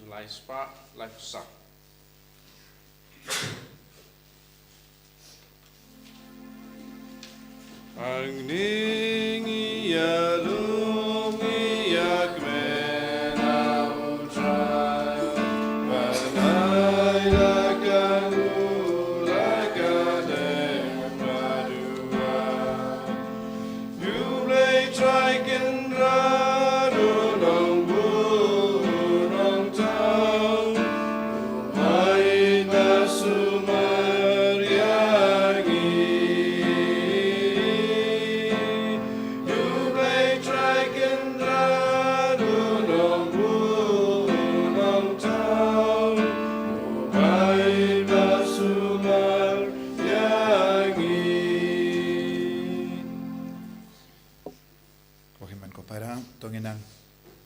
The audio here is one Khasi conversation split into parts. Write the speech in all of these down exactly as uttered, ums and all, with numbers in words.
Lai spah, lai phew saw. Hangne ngi ïalum ïakmen ha U Trai, ban ai la ka nguh la ka dem, ba duwai. U Blei Trai Kynrad u nongbuh u nongthaw, u mait ba sumar ïa ngi. U Blei Trai Kynrad u nongbuh u nongthaw, u mait ba sumar ïa ngi. Ko hynmen ko para, to ngin nang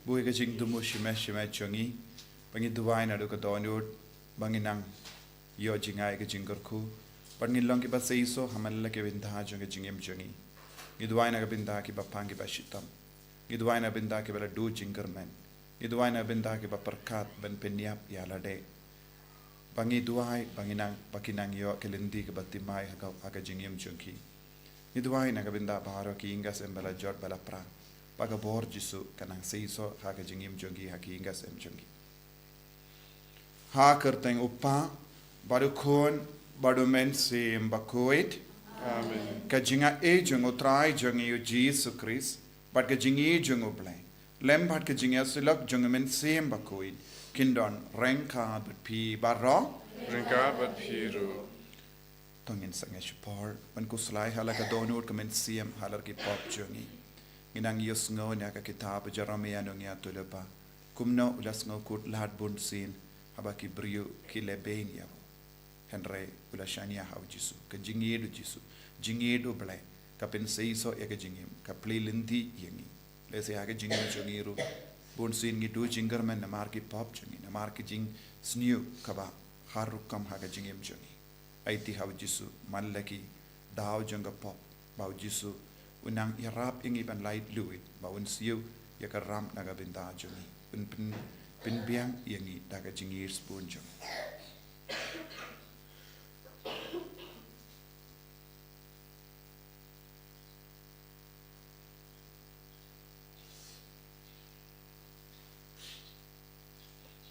buh ïa ka jingthmu shimet shimet jong ngi, ba ngi duwai naduh ka dohnud, ba ngin nang ïoh jngai ïa ka jingkyrkhu, bad ngin long kiba seisoh ha man la ka bynta jong ka jingim jong ngi. Ngi duwai na ka bynta ki bapang ki bashitom. Ngi duwai na ka bynta kiba la duh jingkyrmen. Ngi duwai na ka bynta kiba pyrkhat ban pynïap ïa lade. Ba ngi duwai ba ngin nang, ba kin nang ïoh ka lynti kaba thymmai ha ka, ha ka jingim jong ki. Ngi duwai na ka bynta baroh ki ïing ki sem ba la jot ba la pra, ba ka bor Jisu kan nang seisoh ha ka jingim jong ki, ha ki ïing ki sem jong ki. Ha ka kyrteng U Kpa, bad U Khun, bad U Mynsiem Bakhuid. Amen. Ka jingaiei jong U Trai jong ngi U Jisu Khrist, bad ka jingïeit jong U Blei, lem bad ka jingïasyllok jong U Mynsiem Bakhuid, kin don ryngkat bad phi baroh. Ryngkat bad phi ruh. To ngin sangeh shipor ban khuslai ha la ka dohnud ka mynsiem halor ki pop jong ngi. Ngin nang ïohsngew na ka kitab u Jeremiah u nongïathuhlypa, kumno u la sngewkhuslai lad bunsien haba ki briew ki lehbeiñ ïa u. Hynrei u la shaniah ha U Jisu, ka jingïeit U Jisu, jingïeit U Blei, ka pynseisoh ïa ka jingim, ka plie lynti ïa ngi. Lehse ha ka jingim jong ngi ruh, bunsien ngi duh jingkyrmen namar ki pop jong ngi, namar ka jingsniew kaba har rukom ha ka jingim jong ngi. Aiti ha U Jisu man la ki daw jong ka pop, ba U Jisu un nang ïarap ïa ngi ban lait luid, ba un siew ïa ka ram na ka bynta jong ngi, un pyn, pynbiang ïa ngi da ka jingïeit sbun jong ngi.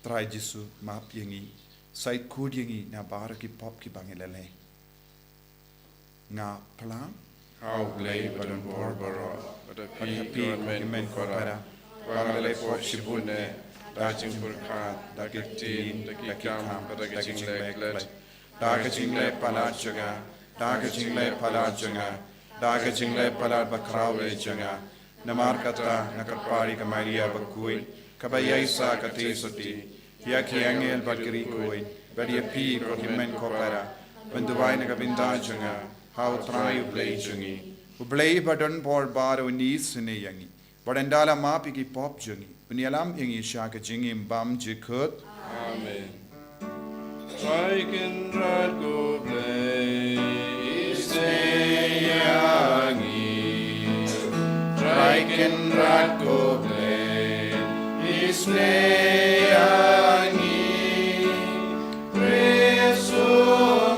Trai Jisu, map ïa ngi, sait khuid ïa ngi na baroh ki pop kiba ngi la leh. Nga phla ha U Blei badonbor baroh, bad ha phi ko hynmen ko para, ba nga la leh pop shibun eh, da jingpyrkhat, da ki ktien, da ki kam, da ki jingleh klet, da ka jingleh palat jong nga, da ka jingleh palat jong nga, da ka jingleh palat bakhraw eh jong nga. Namar kata nga kyrpad ïa ka Maria bakhuid, kaba ïaisah katei sotti, ïa ki angel bad ki riewkhuid, bad ïa phi ko hynmen ko para, ban duwai na ka bynta jong nga ha U Trai U Blei jong ngi. U Blei badonbor baroh un isynei ïa ngi, bad ynda la map ïa ki pop jong ngi, un ïalam ïa ngi sha ka jingim bymjukut. Amen. Trai Kynrad ko Blei, isynei ïa ngi. Trai Kynrad ko Blei, isynei ïa ngi. Khrist u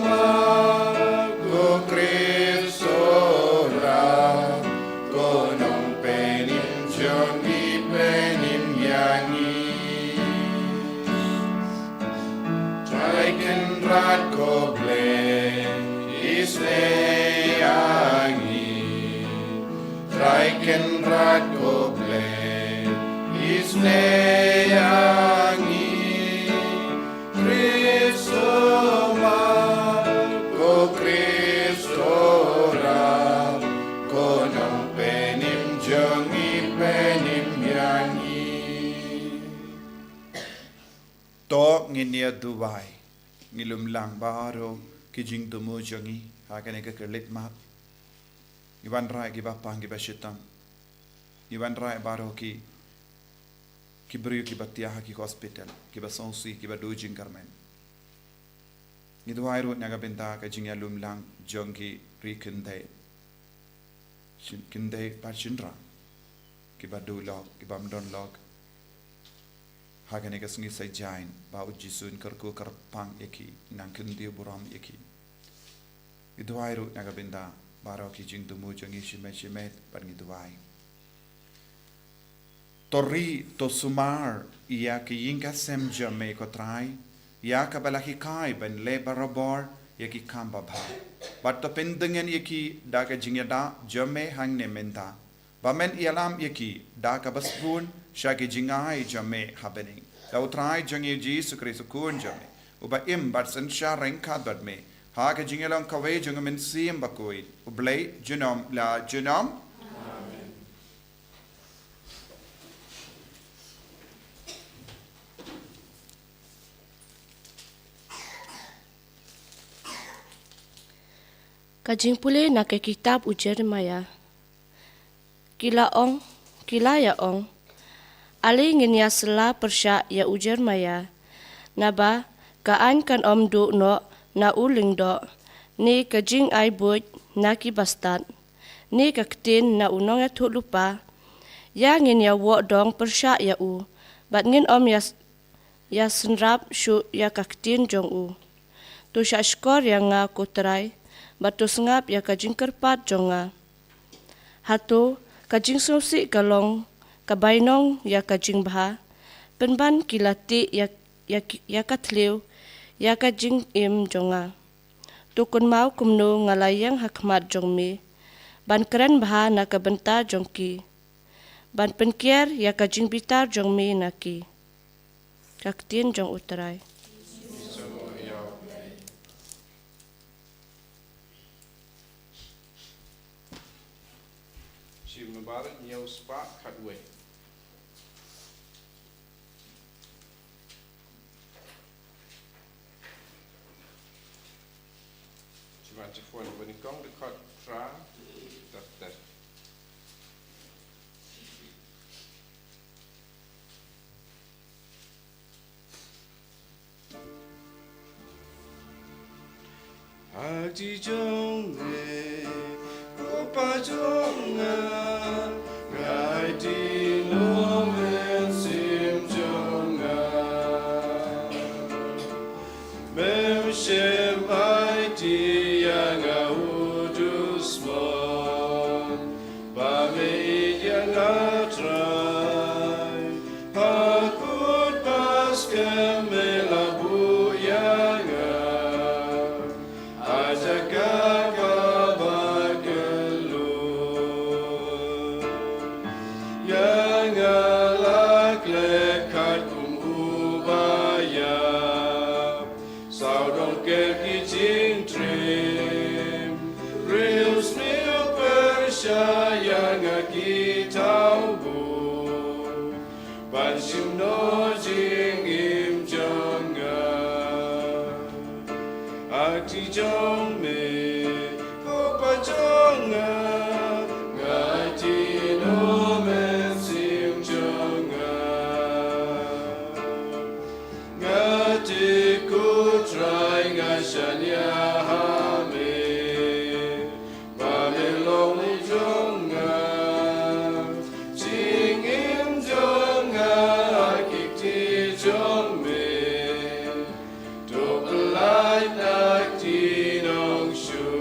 map, ko Khrist u rah, ko Nongpynim jong ngi, pynim ïa ngi. Trai Kynrad ko Blei, isynei ïa ngi. Trai Kynrad ko Blei, isynei ïa ngi. Khrist u map, ko Khrist u rah, ko Nongpynim jong ngi, pynim ïa ngi. To ngin ïa duwai, ngi lum lang baroh ki jingthmu jong ngi ha kane ka khyllipmat. Ngi wanrah ïa ki bapang ki bashitom. Ngi wanrah ïa baroh ki, ki briew kiba thiah ha ki hospital, kiba sngewsih, kiba duh jingkyrmen. Ngi duwai ruh na ka bynta ka jingïalum lang jong ki ri kynthei, shin-, kynthei bad shynrang, kiba duh lok, kibym don lok. Ha kane ka sngi Saitjaiñ, ba u Jisu un kyrkhu kyrpang ïa ki, nang kyntiew burom ïa ki. Ngi duwai ruh na ka bynta baroh ki jingthmu jong ngi shimet shimet, bad ngi duwai. To ri, to sumar ïa ka ïing ka sem jong me, ko Trai, ïa kaba la hikai ban leh barabor ïa ki kam babha. Bad to pyndeng ïa ki da ka jingïada jong me hangne mynta. Ba men ïalam ïa ki da kaba sbun sha ki jingai jong me ha bneng. Da u Trai jong ngi Jisu Khrist u Khun jong me, uba im bad synshar ryngkat bad me ha ka jingïalong kawei jong u Mynsiem Bakhuid, U Blei junom la junom. Ka jingpule na ka kitab u Jeremaïah. Ki la ong, ki la ïa ong, ale ngin ïa sla pyrshah ïa u Jeremaïah, naba ka aiñ kan ym duh noh na u lyngdoh, ne ka jingai buit na ki bastad, ne ka ktien na u nongïathuhlypa. Ïa ngin ïa woh dong pyrshah ïa u, bad ngin ym ïa ïa synrap shuh ïa ka ktien jong u. To shah shkor ïa nga, ko Trai, bad to sngap ïa ka jingkyrpad jong nga. Hato ka jingsngewsih ka long ka bainong ïa ka jingbha? Pynban ki la tih ïa, ïa ki, ïa ka thliew ïa ka jingim jong nga. To kynmaw kumno nga la ïeng ha khmat jong me ban kren bha na ka bynta jong ki, ban pynkiar ïa ka jingbitar jong me na ki. Ka ktien jong u Trai. Shim na bar hynñiew spah khatwei. Shim na Jiphon banyngkong dkhot phra, dkhot Ha kti jong me, ko Pa jong nga, nga aiti noh mynsiem jong nga. Mem shym aiti ïa nga u dusmon, ba me ïeit ïa nga Trai. Ha kut ba skhem me la buh ïa nga ha jaka kaba kylluid. Ïa nga la khleh kat kum uba ïap, sawdong ker ki jingtriem. Briew sniew pyrshah ïa nga ki thaw buit, ban shim noh jingim jong nga. Ha kti jong me, ko Pa jong nga, nga aiti noh mynsiem jong nga. Nga tip, ko Trai, nga shaniah ha me, ba me long jong nga. Jingim jong nga ha ki kti jong me, to pyllait na kti nongshun.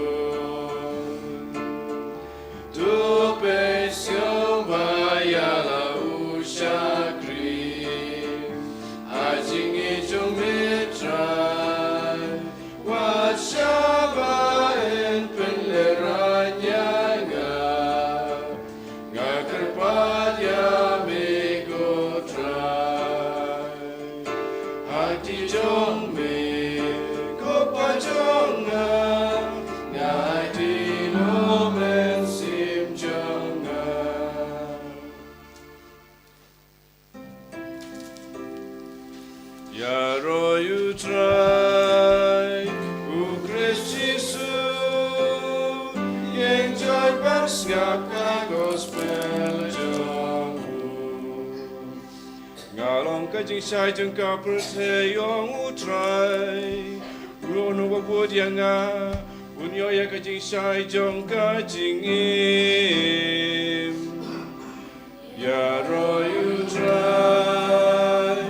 To peit sngewbha ïa la u shakri ha jingïeit jong me Trai. Wat shah ba yn pynlehraiñ ïa nga, nga kyrpad ïa me ko Trai. Ha kti jong me, ko Pa jong nga, nga aiti noh mynsiem jong nga. Ïaroh ïa u Trai, u Khrist Jisu, ïeng joit bad sngap ka gospel jong u. Nga long ka jingshai jong ka pyrthei, ong u Trai. Ruh uno uba bud ïa nga, un ïoh ïa ka jingshai jong ka jingim. Ïaroh ïa u Trai,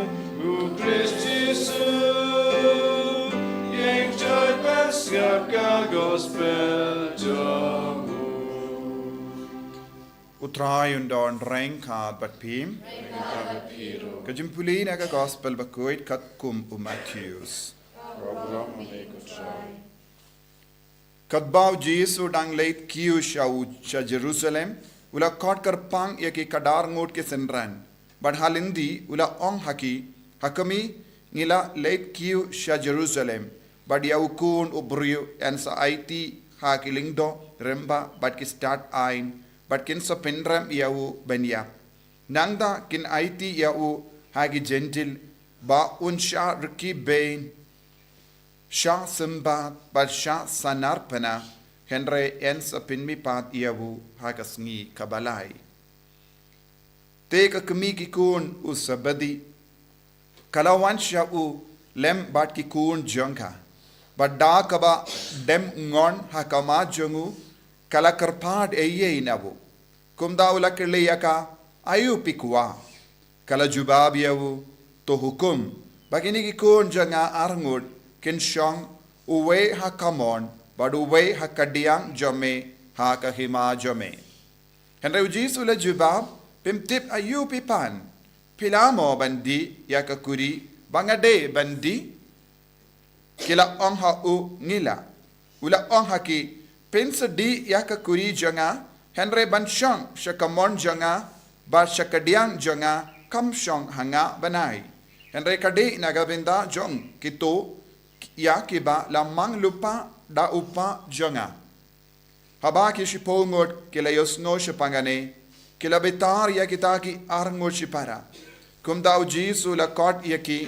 Trai un don ryngkat bad phi. Ryngkat bad phi ruh. Ka jingpule na ka Gospel bakhuid katkum u Mathaios. Ka burom ïa me ko Trai. Katba u Jisu u dang leit kiew sha u sha Jerusalem, u la khot kyrpang ïa ki khadar ngut ki synran. Bad ha lynti u la ong ha ki, ha khmih, ngi la leit kiew sha Jerusalem, bad ïa u Khun u briew yn sa aiti ha ki lyngdoh rymbah bad ki stad aiñ, bad kin sa pynrem ïa u ban ïap. Nangta kin aiti ïa u ha ki Jentil, ba un shah rkhie beiñ, shah symbat bad shah sanar pynah, hynrei yn sa pynmihpat ïa u ha ka sngi kaba lai. Te ka kmie ki khun u Sebedi ka la wan sha u lem bad ki khun jong ka. Bad da kaba dem ngon ha khmat jong u, ka la kyrpad eiei na u. Kumta u la kylli ïa ka, aïu phi kwah? Ka la jubab ïa u, to hukum ba kine ki khun jong nga arngut kin shong, uwei ha ka mon bad uwei ha ka diang jong me ha ka hima jong me. Hynrei u Jisu u la jubab, phim tip aïu phi pan. Phi lah mo ban dih ïa ka khuri ba nga dei ban dih? Ki la ong ha u, ngi lah. U la ong ha ki, phin sa dih ïa ka khuri jong nga, hynrei ban shong sha ka mon jong nga bad sha ka diang jong nga, kam shong ha nga bnai. Hynrei ka dei na ka bynta jong kito ïa kiba la mang lypa da u Kpa jong nga. Haba ki shiphew ngut ki la ïohsngew shaphang kane, ki la bitar ïa kita ki arngut shipara. Kumta u Jisu u la khot ïa ki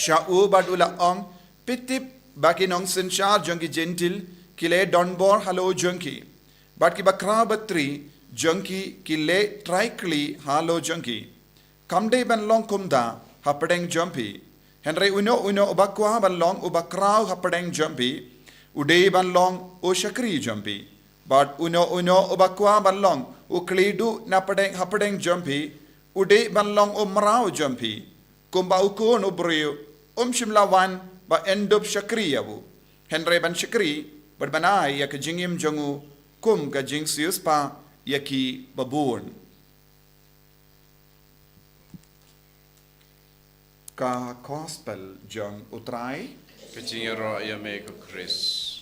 sha u bad u la ong, phi tip ba ki nongsynshar jong ki Jentil ki leh donbor halor jong ki, bad kiba khraw batri jong ki ki leh trai khlieh halor jong ki. Kam dei ban long kumta hapdeng jong phi. Hynrei uno uno uba kwah ban long uba khraw hapdeng jong phi, u dei ban long u shakri jong phi. Bad uno uno uba kwah ban long u khlieh duh napdeng hapdeng jong phi, u dei ban long u mraw jong phi. Kumba u Khun u briew um shym la wan ba yn dup shakri ïa u, hynrei ban shakri bad ban ai ïa ka jingim jong u kum ka jingsiewspah ïa kiba bun. Ka Gospel jong u Trai. Ka jingïaroh ïa me ko Khrist.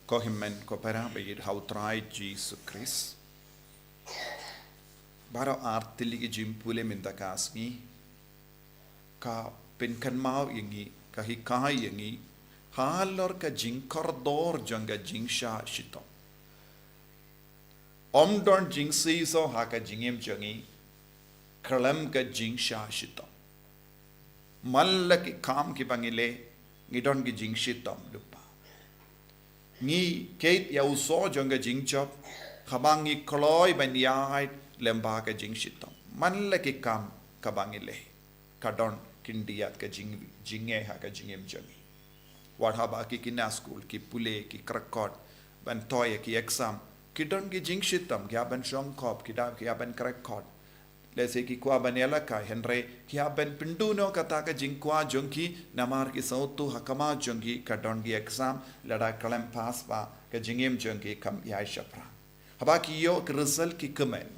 Ko hynmen ko para ba ïeit ha u Trai Jisu Khrist. Baroh ar tylli ki jingpule mynta ka sngi ka pynkynmaw ïa ngi, ka hikai ïa ngi halor ka jingkordor jong ka jingshah shitom. Ym don jingshisha ha ka jingim jong ngi khlem ka jingshah shitom. Man la ki kam kiba ngi leh, ngi don ki jingshitom lypa. Ngi keit ïa u soh jong ka jingjop haba ngi kloi ban ïaid lyngba ka jingshitom. Man la ki kam kaba ngi leh, ka don khyndiat ka jing, jingeh ha ka jingim jong ngi. Wat haba ki khynnah skul ki pule, ki kyrkot ban thoh ïa ki exam, ki don ki jingshitom, ki hap ban shongkop, ki da, ki hap ban kyrkot. Lehse ki kwah ban ïalehkai, hynrei ki hap ban pynduh noh kata ka jingkwah jong ki namar ki sngewthuh ha khmat jong ki ka don ki exam, lada khlem pass ba ka jingim jong ki kam ïai shaphrang. Haba ki ïoh ki result ki kmen,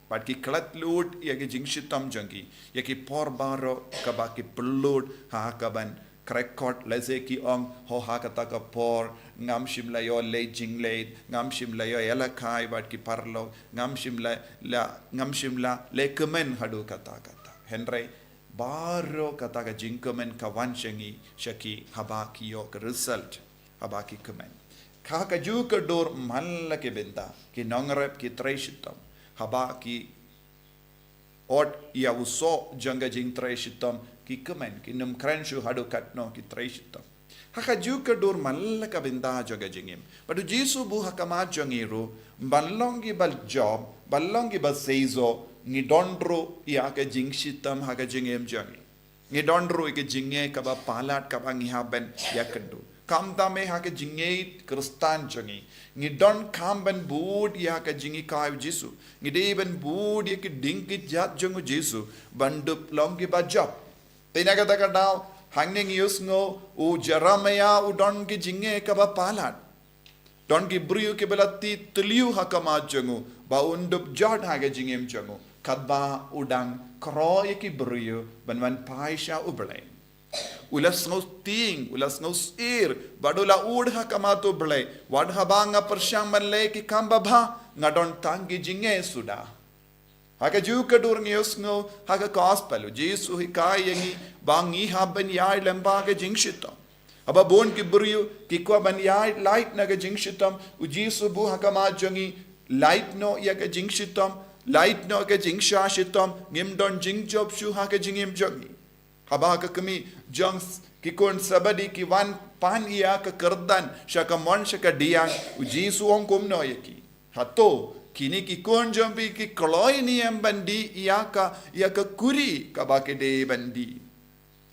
bad ki klet lut ïa ki jingshitom jong ki ïa ki por baroh kaba ki pynlut ha ka ban kyrkot, lehse ki ong, ho ha kata ka por ngam shym la ïoh leh jingleh, ngam shym la ïoh ïalehkai bad ki paralok, ngam shym la, la, ngam shym la leh kmen haduh katta katta. Hynrei baroh kata ka jingkmen ka wan sha ngi, sha ki haba ki ïoh ka result, haba ki kmen. Ka, ka ju ka dur man la ki bynta, ki nongrep ki trei shitom, haba ki ot ïa u soh jong ka jingtrei shitom, ki kmen, kim kren shuh haduh katno ki trei shitom. Ha ka ju ka dur man la ka bynta jong ka jingim. Bad u Jisu u buh ha khmat jong ngi ruh, ban long kiba jop, ban long kiba shisha, ngi don ruh ïa ka jingshitom ha ka jingim jong ngi. Ngi don ruh ïa ka jingeh kaba palat kaba ngi hap ban ïakynduh. Khamtam eh ha ka jingngeit Khristan jong ngi, ngi donkam ban bud ïa ka jinghikai u Jisu. Ngi dei ban bud ïa ki ding ki jait jong u Jisu ban dup long kiba jop. Te na kata ka daw, Hangne ngi ïohsngew u Jeremiah u don ki jingeh kaba palat. Don ki briew kiba la tih tliw ha khmat jong u, ba un dup jot ha ka jingim jong u, katba u dang khroh ïa ki briew ban wan phai sha U Blei. U la sngewtieng, u la sngewsyier, bad u la ud ha khmat U Blei, wat haba nga pyrshang ban leh ki kam babha, nga don tang ki jingeh suda. Ha kajuh ka dur ngi ïohsngew ha ka gospel, u Jisu u hikai ïa ngi ba ngi hap ban ïaid lem bad ka jingshitom. Haba bun ki briew ki kwah ban ïaid lait na ka jingshitom, u Jisu u buh ha khmat jong ngi, lait noh ïa ka jingshitom, lait noh ka jingshah shitom, ngim don jingjop shuh ha ka jingim jong ngi. Haba ka kmie jong s-, ki khun Sebedi ki wan pan ïa ka kyrdan sha ka mon sha ka diang, u Jisu u ong kumno ïa ki? Hato kine ki khun jong phi ki kloi ne em ban dih ïa ka, ïa ka kuri kaba ki dei ban dih?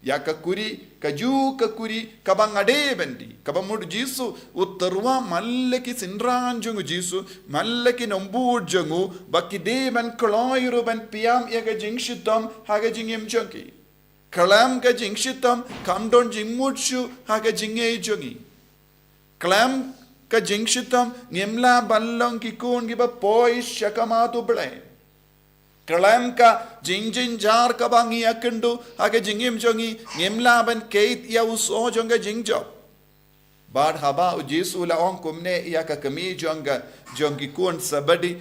Ïa ka kuri, kajuh ka kuri kaba nga dei ban dih. Kaba mut u Jisu u tyrwa man la ki synran jong u Jisu, man la ki nongbud jong u, ba ki dei ban kloi ruh ban pynïap ïa ka jingshitom ha ka jingim jong ki. Khlem ka jingshitom kam don jingmut shuh ha ka jingïeit jong ngi. Khlem ka jingshitom ngim lah ban long ki khun kiba poi sha khmat U Blei. Khlem ka jingjynjar kaba ngi ïakynduh ha ka jingim jong ngi, ngim lah ban kheit ïa u soh jong ka jingjop. Bad haba u Jisu u la ong kumne ïa ka kmie jong ka, jong ki khun Sebedi,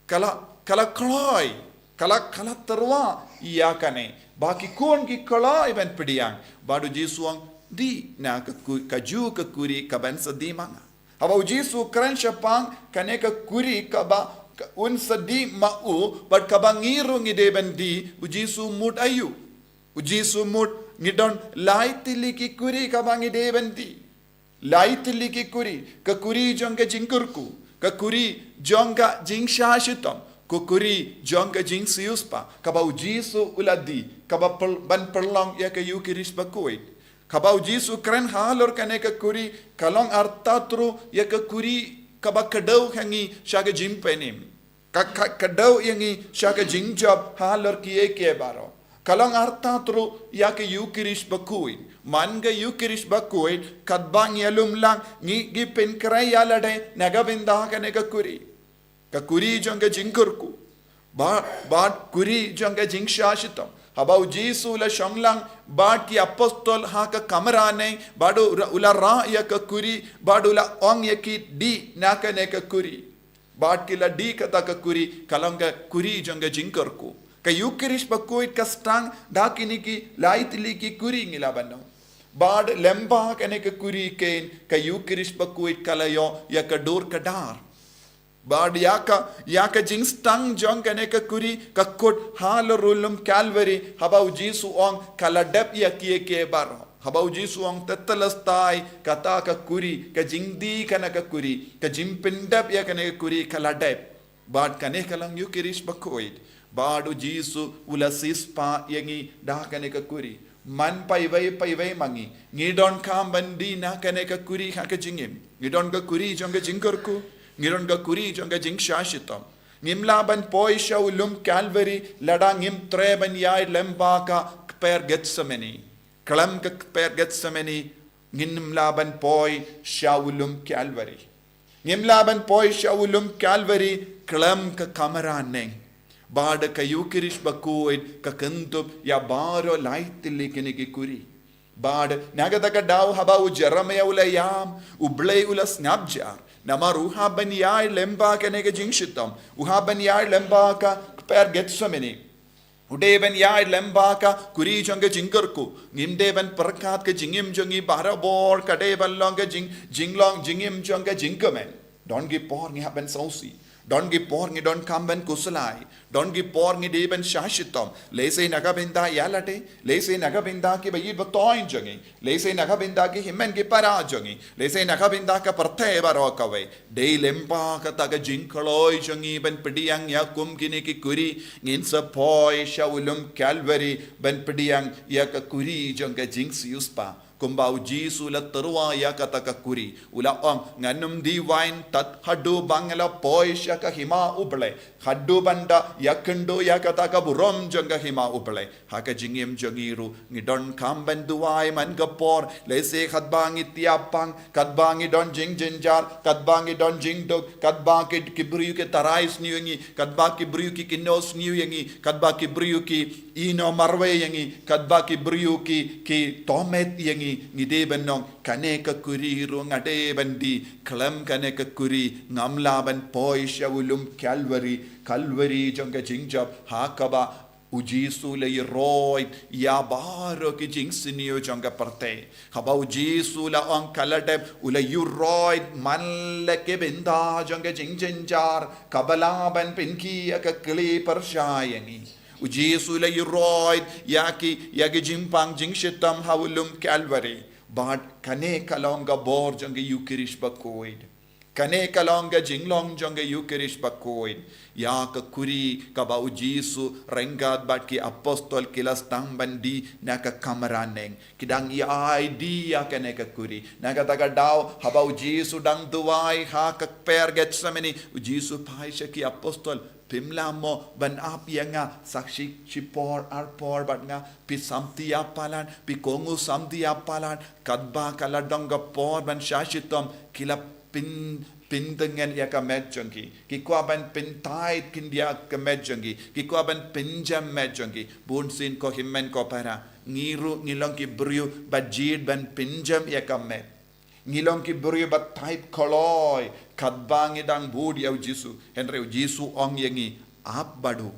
ka la, ka la kloi, ka la, ka la tyrwa ïa kane. Ba ki khun ki kloi ban pdiang. Bad u Jisu u ong, dih na ka ku-, kajuh ka kuri kaban sa dih ma nga. Haba u Jisu u kren shaphang kane ka kuri kaba, ka un sa dih ma u, bad kaba ngi ruh ngi dei ban dih, u Jisu u mut aïu? U Jisu u mut ngi don lai tylli ki kuri kaba ngi dei ban dih. Lai tylli ki kuri, ka kuri jong ka jingkyrkhu, ka kuri jong ka jingshah shitom, ka kuri jong ka jingsiewspah, kaba u Jisu u la dih, kaba pyl-, ban pynlong ïa ka Ïukharist bakhuid. Kaba u Jisu u kren halor kane ka kuri, ka long artat ruh ïa ka kuri kaba kdew ha ngi sha ka jingpynim. Ka, ka, kdew ïa ngi sha ka jingjop halor kiei kiei baroh. Ka long artat ruh ïa ka Ïukharist bakhuid. Man ka Ïukharist bakhuid, katba ngi ïalum lang, ngi, ngi pynkhreh ïa lade na ka bynta kane ka kuri. Ka kuri jong ka jingkyrkhu. Bad, bad kuri jong ka jingshah shitom. Haba u Jisu u la shong lang bad ki apostol ha ka kamra ne, bad u ra-, u la rah ïa ka kuri, bad u la ong ïa ki, dih na kane ka kuri. Bad ki la dih kata ka kuri, ka long ka kuri jong ka jingkyrkhu. Ka Ïukharist bakhuid ka sdang da kine ki lai tylli ki kuri, ngi lah ban ong. Bad lem bad kane ka kuri kein, ka Ïukharist bakhuid ka la ïoh ïa ka dur ka dar. Bad ïa ka, ïa ka jingsdang jong kane ka kuri, ka kut halor u lum Kalbari, haba u Jisu u ong, ka la dep ïa kiei kiei baroh. Haba u Jisu u ong, tetelestai, kata ka kuri, ka jingdih kane ka kuri, ka jingpyndep ïa kane ka kuri, ka la dep. Bad kane ka long Ïukharist bakhuid. Bad u Jisu u la siewspah ïa ngi da kane ka kuri. Man paiwei paiwei ma ngi, ngi donkam ban dih na kane ka kuri ha ka jingim. Ngi don ka kuri jong ka jingkyrkhu, ngi don ka kuri jong ka jingshah shitom. Ngim lah ban poi sha u lum Kalbari lada ngim treh ban ïaid lem bad ka kper Gethsemane. Khlem ka kper Gethsemane, ngim lah ban poi sha u lum Kalbari. Ngim lah ban poi sha u lum Kalbari khlem ka kamra ne. Bad ka Ïukharist bakhuid ka kyntup ïa baroh lai tylli kine ki kuri. Bad na kata ka daw haba u Jeremiah u la ïam, U Blei u la sngap jar. Namar u hap ban ïaid lem bad kane ka jingshitom. U hap ban ïaid lem bad ka kper Gethsemane. U dei ban ïaid lem bad ka kuri jong ka jingkyrkhu. Ngim dei ban pyrkhat ka jingim jong ngi barabor ka dei ban long ka jing, jinglong jingim jong ka jingkmen. Don ki por ngi hap ban sngewsih. Don ki por ngi donkam ban khuslai. Don ki por ngi dei ban shah shitom. Lehse na ka bynta ïa lade. Lehse na ka bynta kiba ïeit ba thoiñ jong ngi. Lehse na ka bynta ki hynmen ki para jong ngi. Lehse na ka bynta ka pyrthei baroh kawei. Dei lem bad kata ka jingkloi jong ngi ban pdiang ïa kum kine ki kuri, ngin sa poi sha u lum Kalbari ban pdiang ïa ka kuri jong ka jingsiewspah. Kumba u Jisu u la tyrwa ïa kata ka kuri, u la ong, "Ngan ym die waiñ tad haduh ba nga la poi sha ka hima u Blei, haduh ban da ïakynduh ïa kata ka burom jong ka hima u Blei." Ha ka jingim jong ngi ruh, ngi donkam ban duwai man ka por, lehse katba ngi tiap pang, katba ngi don jingjynjar, katba ngi don jingduk, katba ki, ki briew ki tharai sniew ïa ngi, katba ki briew ki kynnoh sniew ïa ngi, katba ki briew ki ïehnoh marwei ïa ngi, katba ki briew ki, ki tohmet ïa ngi, ngi dei ban ong, "Kane ka kuri ruh nga dei ban die, khlem kane ka kuri, ngam lah ban poi sha u lum Kalbari, Kalbari jong ka jingjop, ha kaba u Jisu u la ïaroit ïa baroh ki jingsniew jong ka pyrthei." Haba u Jisu u la ong ka la dep, u la ïaroit man la ki bynta jong ka jingjynjar, kaba lah ban pynkhih ïa ka kli pyrshah ïa ngi. U Jisu u la ïaroit ïa ki, ïa ki jingpang jingshitom ha u lum Kalbari. Bad kane ka long ka bor jong ka Ïukharist bakhuid. Kane ka long ka jinglong jong ka Ïukharist bakhuid. Ïa ka kuri kaba u Jisu ryngkat bad ki apostol ki la sdang ban die na ka kamra neng. Ki dang ïai die ïa kane ka kuri. Na kata ka daw, haba u Jisu u dang duwai ha ka kper Gethsemane, u Jisu u phai sha ki apostol, "Phim lah mo ban ap ïa nga sa shi, shi por ar por bad nga? Phi samti ïa palat, phi kohnguh samti ïa palat, katba ka la don ka por ban shah shitom, ki la pyn, pyntngen ïa ka met jong ki. Ki kwah ban pyntait khyndiat ka met jong ki. Ki kwah ban pynjem met jong ki." Bunsien ko hynmen ko para, ngi ruh ngi long ki briew ba jied ban pynjem ïa ka met. Ngi long ki briew ba tait kloi katba ngi dang bud ïa u Jisu. Hynrei u Jisu u ong ïa ngi, "Ap bad u.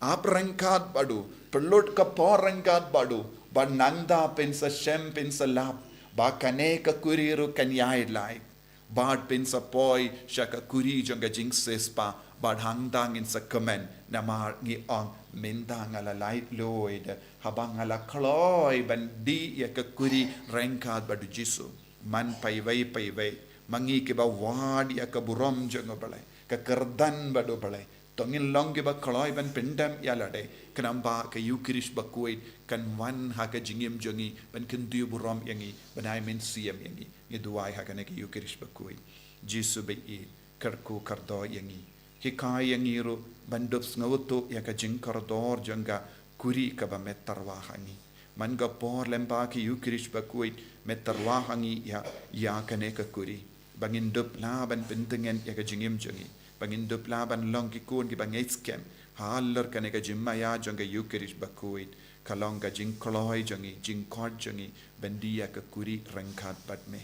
Ap ryngkat bad u. Pynlut ka por ryngkat bad u. Bad nangta phin sa shem, phin sa lap ba kane ka kuri ruh kan ïaid lait. Bad phin sa poi sha ka kuri jong ka jingsiewspah. Bad hangta ngin sa kmen, namar ngi ong, 'Mynta nga la laitluid haba nga la kloi ban die ïa ka kuri ryngkat bad u Jisu.'" Man paiwei paiwei, ma ngi kiba wad ïa ka burom jong u Blei, ka kyrdan bad u Blei, to ngin long kiba kloi ban pyndem ïa lade, khnang ba ka Ïukharist bakhuid kan wan ha ka jingim jong ngi ban kyntiew burom ïa ngi, ban ai mynsiem ïa ngi. Ngi duwai ha kane ka Ïukharist bakhuid. Jisu baieit, kyrkhu kyrdoh ïa ngi. Hikai ïa ngi ruh ban dup sngewthuh ïa ka jingkordor jong ka kuri kaba me tyrwa ha ngi. Man ka por lem bad ka Ïukharist bakhuid, me tyrwa ha ngi ïa, ïa kane ka kuri, ba ngin dup lah ban pyntngen ïa ka jingim jong ngi, ba ngin dup lah ban long ki khun kiba ngeit skhem halor kane ka jingmaïa jong ka Ïukharist bakhuid. Ka long ka jingkloi jong ngi, jingkhot jong ngi ban die ïa ka kuri ryngkat bad me.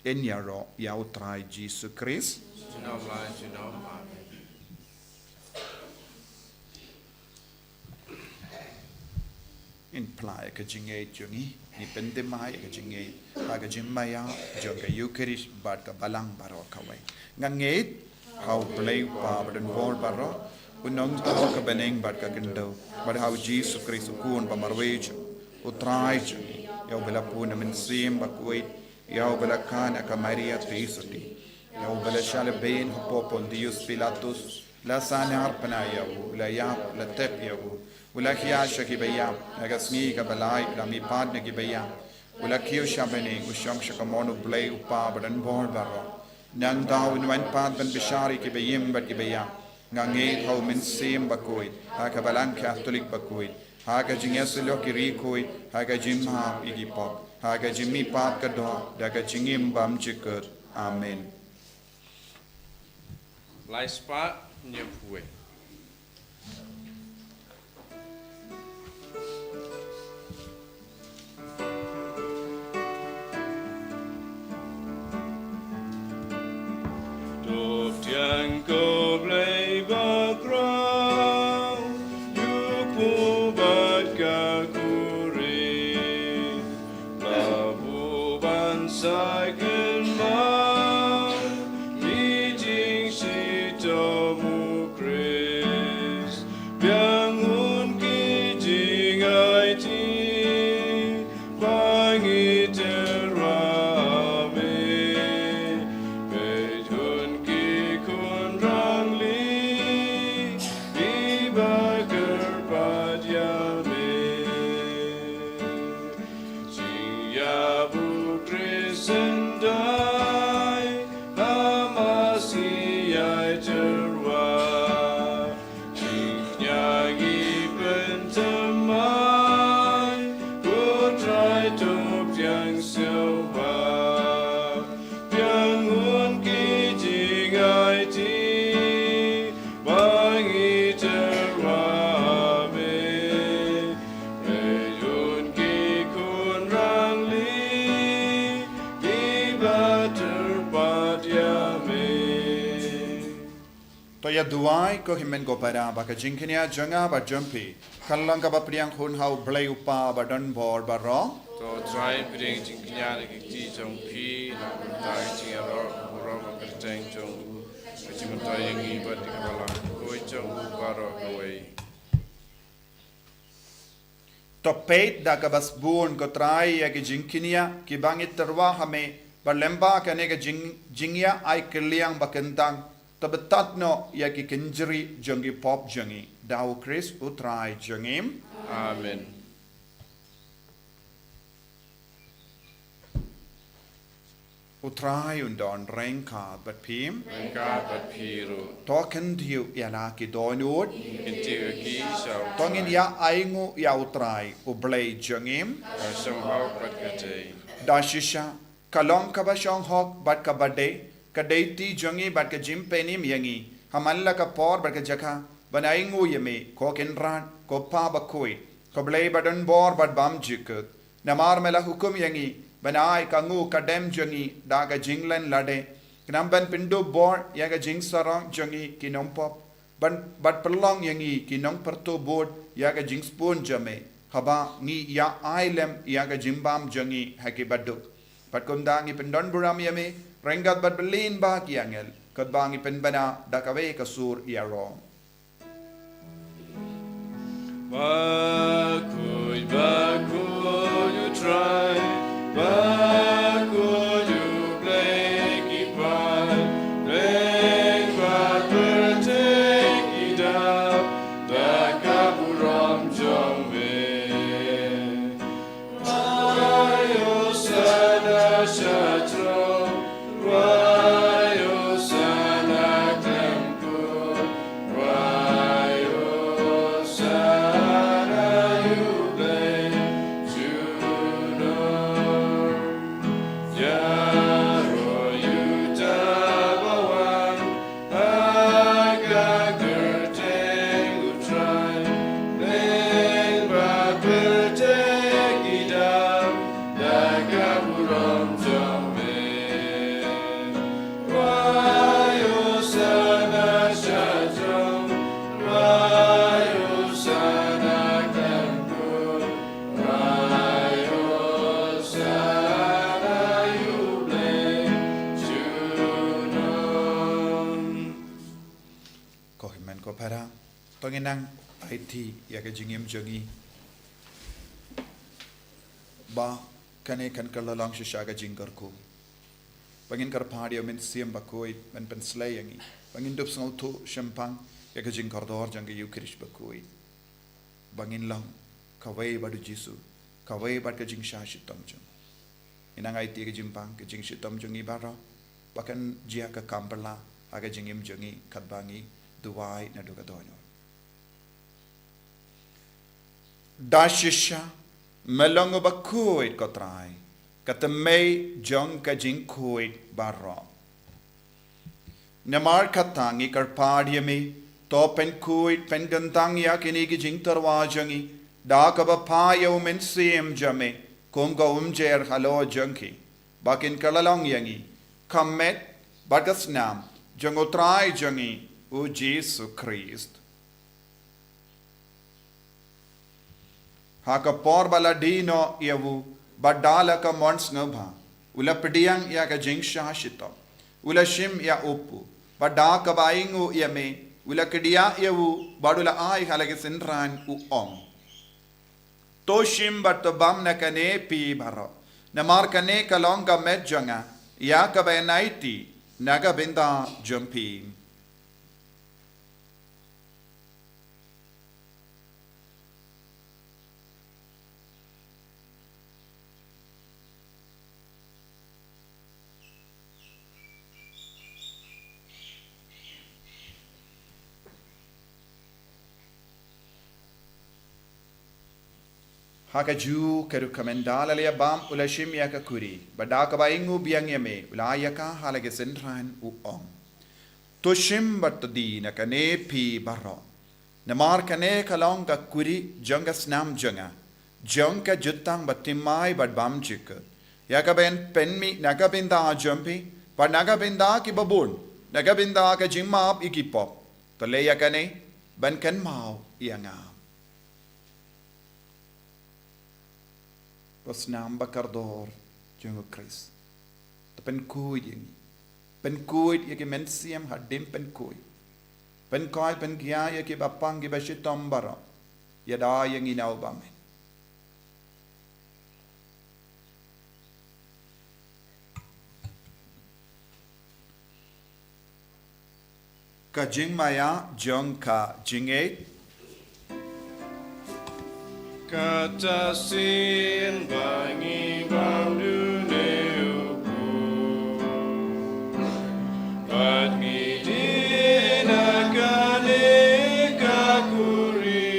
Yn ïaroh ïa u Trai Jisu Khrist. Junom la junom. Amen. Ngin phla ïa ka jingngeit jong ngi, ngin pynthymmai ïa ka jingngeit ha ka jingmaïa jong ka Ïukharist bad ka balang baroh kawei. Nga ngeit ha u Blei u Kpa badonbor baroh, u nongthoh ka bneng bad ka khyndew, bad ha u Jisu Khrist u Khun ba marwei jong u Trai jong ngi, ïa uba la bun na Mynsiem Bakhuid, ïa uba la kha na ka Maria Theisotti, ïa uba la shah lehbeiñ hapoh Pontius Pilatus, la sahnarphna ïa u, la ïap, la tep ïa u, u la hiar sha kiba ïap, ha ka sngi kaba lai u la mihpat na kiba ïap, u la kiew sha bneng, u shong sha kamon u Blei u Kpa badonbor baroh. Nangta un wan pat ban bishar ïa kiba im bad kiba ïap. Nga ngeit ha u Mynsiem Bakhuid, ha ka balang Katholik bakhuid, ha ka jingïasyllok ïa ki riewkhuid, ha ka jingmap ïa ki pop, ha ka jingmihpat ka doh, da ka jingim bymjukut. Amen. Lai spah hynñiewphew wei. To pdiang ko Blei bakhraw, ïa u kpu bad ka kurim, la buh ban sa kynmaw ïa ki jingshitom u Khrist. Biang hun ki jingaiti ba ngi tyrwa ha me. Peit hun ki khun rangli Ïa tyrwa, jingkñia ngi pynthymmai, U Trai to pdiang sngewbha. Pdiang hun ki jingaiti, ba ngi tyrwa me. Peit hun ki khun rangli, kiba tyrpad ïa me. To ïa duwai, ko hynmen ko para, ba ka jingkñia jong nga bad jong phi kan long kaba pdiang hun ha U Blei U Kpa badonbor baroh. To Trai, pdiang jingkñia na ki kti jong phi, na ka bynta ka jingïaroh burom kyrteng jong u, ka jingmyntoi ïa ngi bad ïa ka balang bakhuid jong u baroh kawei. To peit da kaba sbun, ko Trai, ïa ki jingkñia kiba ngi tyrwa ha me, bad lyngba kane ka jing, jingïa ai kylliang ba kyntang, to btad noh ïa ki kynjri jong ki pop jong ngi. Da U Khrist U Trai jong ngi. Amen. U Trai un don ryngkat bad phi. Ryngkat bad phi ruh. To kyntiew ïa la ki dohnud. Kyntiew ïa ki sha U Trai. To ngin ïa ainguh ïa U Trai, U Blei jong ngi. Ka shong hok bad ka dei. Da shisha, ka long kaba shong hok bad kaba dei, ka dei ti jong ngi bad ka jingpynim ïa ngi ha man la ka por bad ka jaka, ban ainguh ïa me, ko Kynrad, ko Kpa bakhuid, ko Blei badonbor bad bymjukut. Namar me la hukum ïa ngi ban ai ka nguh ka dem jong ngi da ka jinglen lade, khnang ban pynduh bor ïa ka jingsarong jong ngi ki nongpop, ban, bad pynlong ïa ngi ki nongpyrto bud ïa ka jingsbun jong me, haba ngi ïa ai lem ïa ka jingbam jong ngi ha ki baduk. Bad kumta ngi pyndonburom ïa me ryngkat bad bylli ba ki angel, katba ngi pynbna da kawei ka sur ïaroh. Bakhuid, bakhuid U Trai, bakhuid U Blei ki paid, lyngba pyrthei ki dap da ka burom jong me. Wai Hosanna sha throne, wai Hosanna khlem kut, wai Hosanna ïa U Blei junom. Ïaroh ïa uta ba wan ha ka kyrteng U Trai, lyngba pyrthei ki dap da ka burom jong me. Wai Hosanna sha throne, wai Hosanna khlem kut, wai Hosanna ïa U Blei junom. Ko hynmen ko para, to ngin nang aiti ïa ka jingim jong ngi, ba kane kan kylla long shisha ka jingkyrkhu, ba ngin kyrpad ïa U Mynsiem Bakhuid ban pynslei ïa ngi, ba ngin dup sngewthuh shemphang ïa ka jingkordor jong ka Eukharist bakhuid, ba ngin long kawei bad U Jisu, kawei bad ka jingshah shitom jong ngi. Ngi nang aiti ka jingpang, ka jingshitom jong ngi baroh, ba kan jia ka kam phylla ha ka jingim jong ngi katba ngi duwai naduh ka dohnud. Da shisha me long U Bakhuid, ko Trai, ka thymmei jong ka jingkhuid baroh. Namar kata ngi kyrpad ïa me, to pynkhuid pynkyntang ïa kine ki jingtyrwa jong ngi da kaba phah ïa U Mynsiem jong me kum ka umjer halor jong ki, ba kin kylla long ïa ngi ka met bad ka snam jong U Trai jong ngi U Jisu Khrist. Ha ka por ba la die noh ïa u, bad da la ka mon sngewbha, u la pdiang ïa ka jingshah shitom, u la shim ïa u puk, bad da kaba ainguh ïa me, u la kdiah ïa u, bad u la ai ha la ki synran, u ong: To shim bad to bam na kane phi baroh, namar kane ka long ka met jong nga, ïa kaba yn aiti na ka bynta jong phi. Ha kajuh ka rukom, ynda la leit bam, u la shim ïa ka kuri, bad da kaba ainguh biang ïa me, u la ïa ka ha la ki synran, u ong: To shim bad to die na kane phi baroh. Namar kane ka long ka kuri jong ka snam jong nga, jong ka jutang ba thymmai bad bymjukut, ïa kaban pynmih na ka bynta jong phi bad na ka bynta kiba bun, na ka bynta ka jingmap ïa ki pop. To leh ïa kane ban kynmaw ïa nga. Ko snam ba kordor jong u Khrist, to pynkhuid ïa ngi. Pynkhuid ïa ki mynsiem hadien pynkhuid. Pynkhuid, pynkhia ïa kiba pang kiba shitom baroh. Ïada ïa ngi na u bymman. Ka jingmaïa jong ka jingngeit. Kata sien ba ngi bam dune u Blei, bad ngi die na kane ka kuri.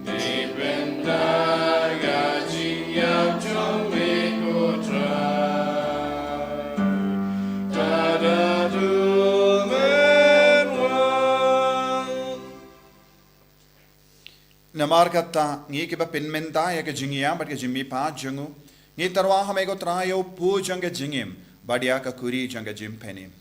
Dei pynban ka jingïap jong me ko Trai, ta da dum ban wan. Namar kata, ngi kiba pynmynta ïa ka jingïap bad ka jingmihpat jong u, ngi tyrwa ha me ko Trai ïa u pud jong ka jingim bad ïa ka kuri jong ka jingpynim.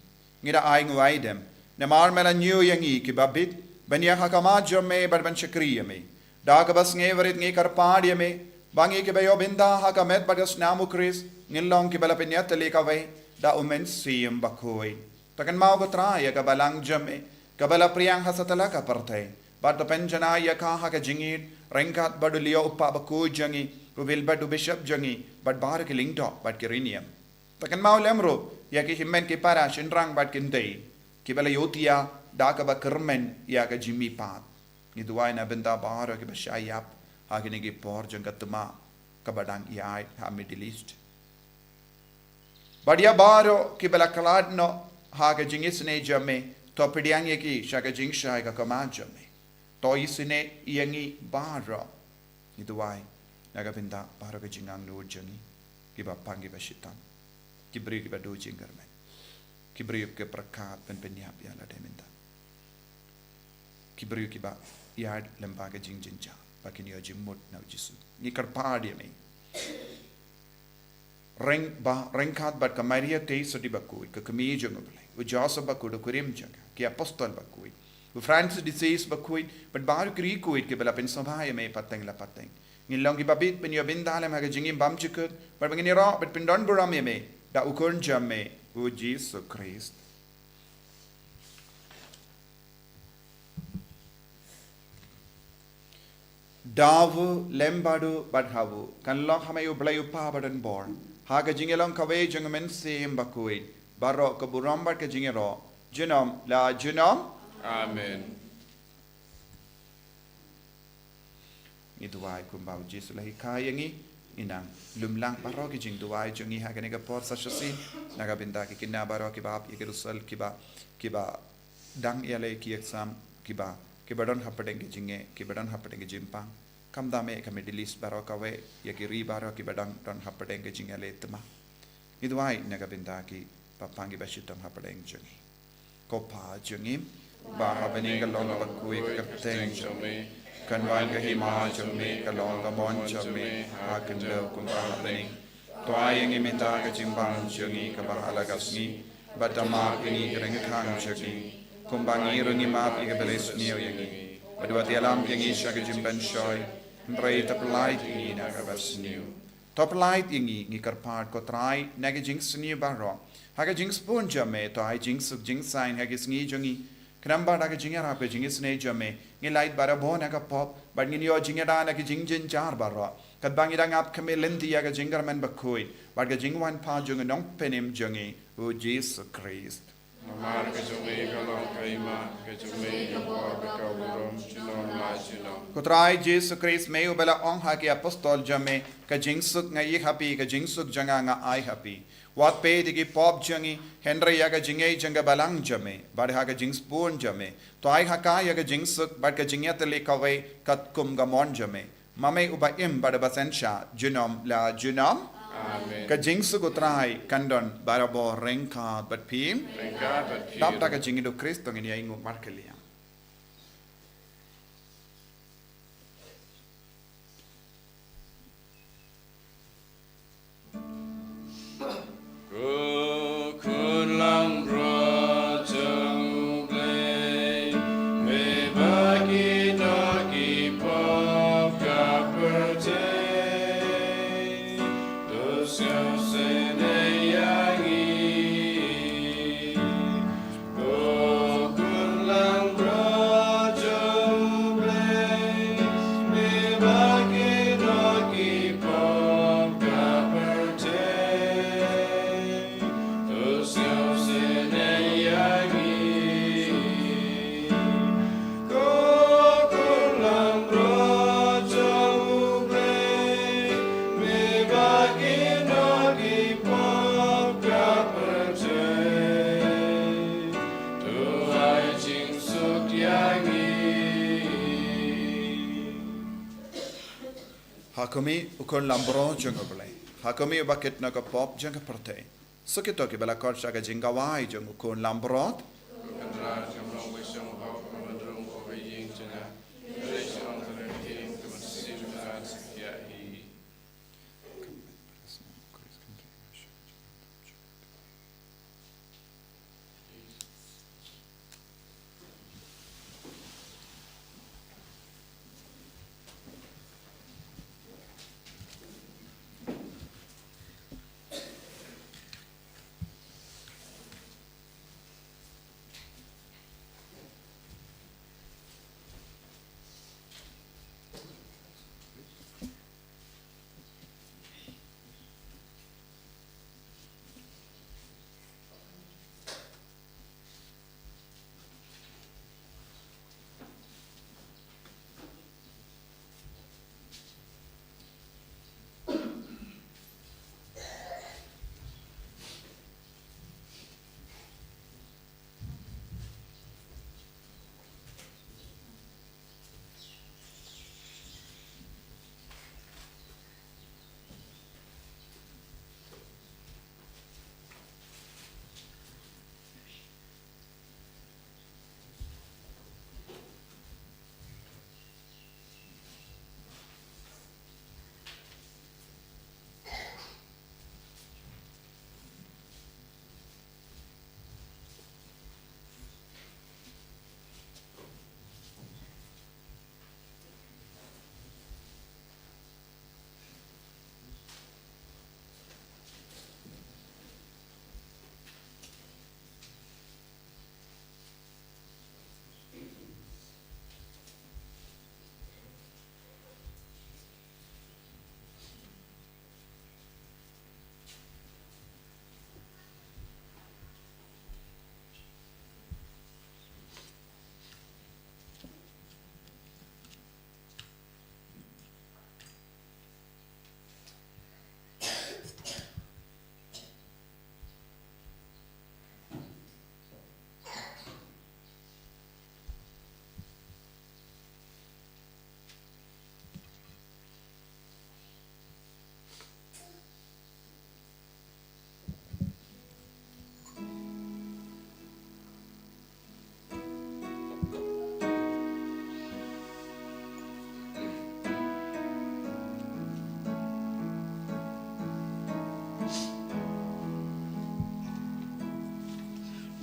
Ngi da ai nguh ai dem, namar me la ñiew ïa ngi kiba bit ban ïaid ha khmat jong me bad ban shakri ïa me. Da kaba sngewrit ngi kyrpad ïa me ba ngi kiba ïoh bynta ha ka met bad ka snam u Khrist ngin long kiba la pynïatylli kawei da u Mynsiem Bakhuid. To kynmaw ko Trai ïa ka balang jong me kaba la phriang ha satlak ka pyrthei, bad to pynjanai ïa ka ha ka jingïeit ryngkat bad u Leo u Pap bakhuid jong ngi, u Wilbert u Bishop jong ngi, bad baroh ki lyngdoh bad ki riewniam. To kynmaw lem ruh ïa ki hynmen ki para shynrang bad kynthei kiba la ïohthiah da kaba kyrmen ïa ka jingmihpat. Ngi duwai na bynta baroh kiba shah ïap ha kine ki por jong ka thma kaba dang ïaid ha Middle East, bad ïa baroh kiba la khlad noh ha ka jingisynei jong me. To pdiang ïa ki sha ka jingshai ka khmat jong me. To isynei ïa ngi baroh. Ngi duwai na ka bynta baroh ka jingangnud jong ngi, kiba pang kiba shitom, ki briew kiba duh jingkyrmen, ki briew kiba pyrkhat ban pynïap ïa lade mynta, ki briew kiba ïaid lyngba ka jingjynjar ba kin ïoh jingmut na u Jisu. Ngi kyrpad ïa me. Ryng ba, ryngkat bad ka Maria Theisotti bakhuid, ka kmie jong u Blei, u Joseph bakhuid, u kurim jong ka, ki apostol bakhuid, u Francis de Sales bakhuid, bad baroh ki riewkhuid kiba la pynsngewbha ïa me pateng la pateng. Ngin long kiba bit ban ïoh bynta lem ha ka jingim bymjukut, bad ba ngin ïaroh bad pyndonburom ïa me da u Khun jong me, u Jisu Khrist. Da u lem bad u bad ha u, kan long ha me U Blei U Kpa badonbor, ha ka jingïalong kawei jong U Mynsiem Bakhuid, baroh ka burom bad ka jingïaroh, junom la junom. Amen. Ngi duwai kumba u Jisu u la hikai ïa ngi, ngi nang lum lang baroh ki jingduwai jong ngi ha kane ka por sa shisien, na ka bynta ki khynnah baroh kiba ap ïa ki result, kiba, kiba dang ïaleh ki exam, kiba, kiba don hapdeng ki jingeh, kiba don hapdeng ki jingpang. Khamtam eh ka Middle East baroh kawei, ïa ki ri baroh kiba dang don hapdeng ki jingïaleh thma. Ngi duwai na ka bynta kiba pang kiba shitom hapdeng jong ngi. Ko Kpa jong ngi ba ha bneng, ka long bakhuid ka kyrteng jong me, kan wan ka hima jong me, ka long ka mon jong me ha khyndew kumba ha bneng. To ai ïa ngi mynta ka jingbam jong ngi kaba ha la ka sngi, bad to map ïa ngi ki ryngkang jong ngi, kumba ngi ruh ngi map ïa kiba la sniew ïa ngi, bad wat ïalam ïa ngi sha ka jingpynshoi, hynrei to pyllait ïa ngi na kaba sniew. To pyllait ïa ngi, ngi kyrpad ko Trai, na ki jingsniew baroh. Ha ka jingsbun jong me, to ai jingsuk jingsaiñ ha ki sngi jong ngi. Khnang ba da ka jingïarap ka jingisynei jong me, ngin lait barabor na ka pop, bad ngin ïoh jingïada na ki jingjynjar baroh, katba ngi dang ap khmih lynti ïa ka jingkyrmen bakhuid bad ka jingwanpha jong u Nongpynim jong ngi, u Jisu Khrist. Namar ka jong me ka long ka hima, ka jong me ka bor bad ka burom, junom la junom. Ko Trai Jisu Khrist, me uba la ong ha ki apostol jong me, ka jingsuk nga ïa ha phi, ka jingsuk jong nga nga ai ha phi. Wat peit ïa ki pop jong ngi, hynrei ïa ka jingïeit jong ka balang jong me, bad ha ka jingsbun jong me, to ai ha ka ïa ka jingsuk bad ka jingïatylli kawei katkum ka mon jong me. Ma me uba im bad uba synshar junom la junom. Amen. Ka jingsuk U Trai kan don barabor ryngkat bad phi. Ryngkat bad phi. Tap da ka jingïeid U Khrist to ngin ïainguh markylliang. Ko khun langbrot jong U Blei, me ba ki doh ki pop ka pyrthei, to sngewsynei ïa ngi. Ko khun langbrot jong U Blei, me ba ki doh ki pop ka pyrthei, to sngewsynei ïa ngi. Ko khun langbrot jong U Blei, me ba ki doh ki pop ka pyrthei, to ai jingsuk ïa ngi. Ha khmih, U Khun langbrot jong U Blei. Ha khmih, uba kit na ka pop jong ka pyrthei. Suk ïa to kiba la khot sha ka jingkhawai jong U Khun langbrot.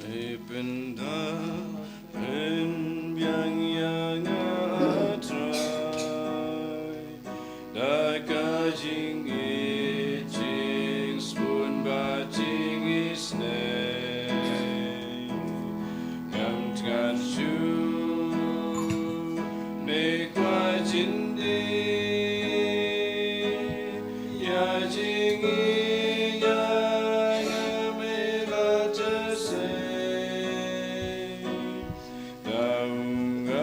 Me pynda pynbiang ïa nga, Trai, da ka jingïeit, jingsbun bad jingisynei. Ngam tngan shuh, me kwah jingdie ïa jingïeit, ïa nga me la jase. Tang nga